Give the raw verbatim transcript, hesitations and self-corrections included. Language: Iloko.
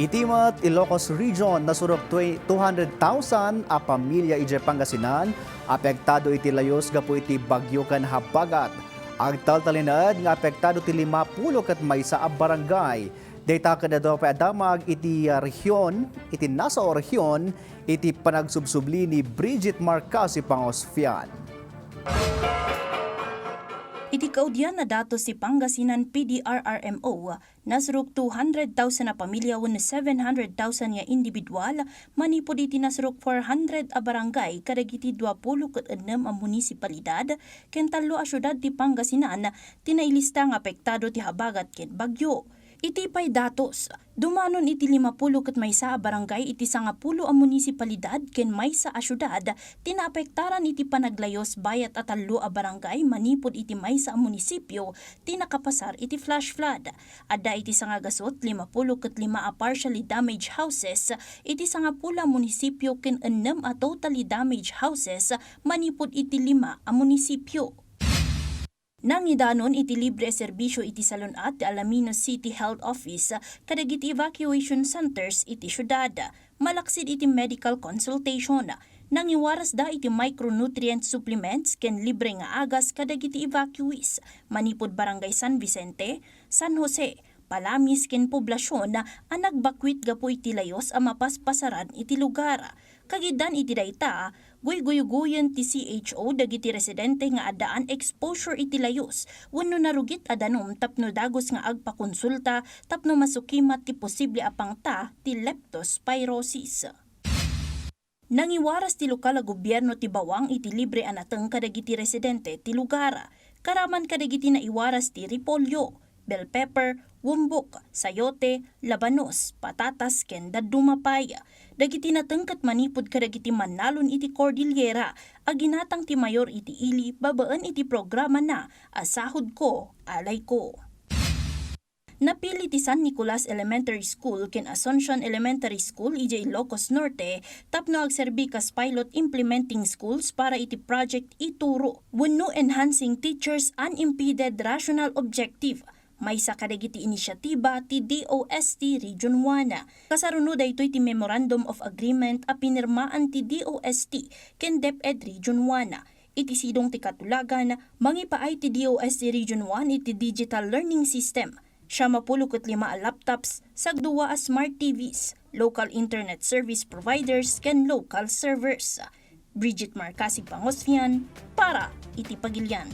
Iti met Ilocos Region, nasurok twe-, two hundred thousand a pamilya idiay Pangasinan apektado iti layus gapu iti bagyo ken habagat. Agtaltalinaed nga apektado ti lima pulo ket maysa a barangay. Dayta ken adu pay a damag iti, ah, rehiyon, iti Nasao rehiyon, iti panagsubsubli ni Bridget Marcasi Pangosfian. Iti kaudian a datos ti Pangasinan P D R R M O, nasurok two hundred thousand a pamilya wenno seven hundred thousand nga individual manipud iti nasurok four hundred a barangay kadagiti dua pulo ket ennem a munisipalidad ken tallo a siudad ti Pangasinan ti nailista nga apektado ti habagat ken bagyo. Iti pay datos, dumanon iti lima pulo ket maysa a barangay iti sangapulo a munisipalidad ken maysa a siudad ti naapektaran iti panaglayus, bayat a tallo a barangay manipud iti maysa a munisipio ti nakapasar iti flash flood. Adda iti sangagasut lima pulo ket lima a partially damaged houses iti sangapulo a munisipio ken ennem a totally damaged houses manipud iti lima a munisipio. Nangidanon iti libre a serbisyo iti salun-at ti Alaminos City Health Office kadagiti evacuation centers iti siudad, malaksid iti medical consultation. Nangiwarasda iti micronutrient supplements ken libre nga agas kadagiti evacuees manipud Barangay San Vicente, San Jose, Palamis ken Poblacion a nagbakwit gapu iti layus a mapaspasaran iti lugar. Kagiddan iti dayta, guyguyguyen ti C H O dagiti residente nga addaan exposure iti layus wenno narugit a danum tapno dagus nga agpakonsulta tapno masukimat ti posible a pangta ti leptospirosis. Nangiwaras ti lokal a gobierno ti bawang iti libre a nateng kadagiti residente ti lugar, karaman kadagiti naiwaras ti repolyo, bell pepper, gumbok, sayote, labanos, patatas, ken dadduma pay. Dagiti nateng ket manipud kadagiti mannalon iti Cordillera a ginatang ti mayor iti ili babaen iti programana a Sahod Ko, Alay Ko. Napili ti San Nicolas Elementary School ken Asuncion Elementary School idiay Ilocos Norte tapno agserbi kas pilot implementing schools para iti Project Ituro wenno Enhancing Teachers' Unimpeded Rational Objective, maysa kadagiti inisiatiba ti D O S T Region one. Kasaruno daytoy ti Memorandum of Agreement a pinirmaan ti D O S T ken DepEd Region one. Iti sidong ti katulagan, mangipaay ti D O S T Region one iti digital learning system, siam a pulo ket lima a laptops, sagdua a smart T Vs, local internet service providers, ken local servers. Bridget Marcasi Pangosfian para iti Pagilian.